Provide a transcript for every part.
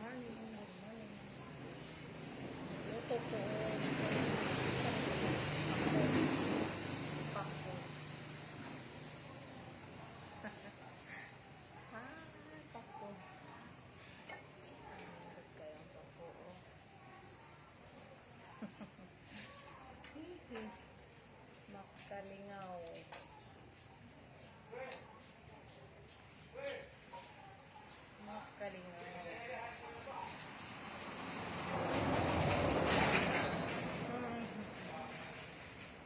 Morning, good morning. Luto ko og pako. Ah, pako. Ang kayong pako, oh. Hihi. Makalingaw. Makalingaw.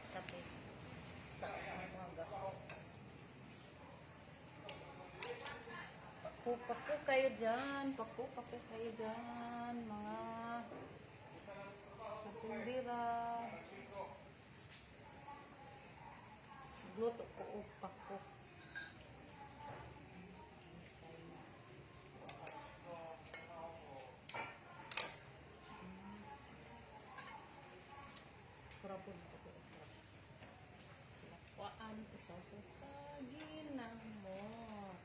Kape sa umaga. Pako-pako kayo dyan. Pako-pako kayo dyan. Mga katindira. Luto ko og pako. Kurapon ko to. Lakwaan, isaw sa ginamos.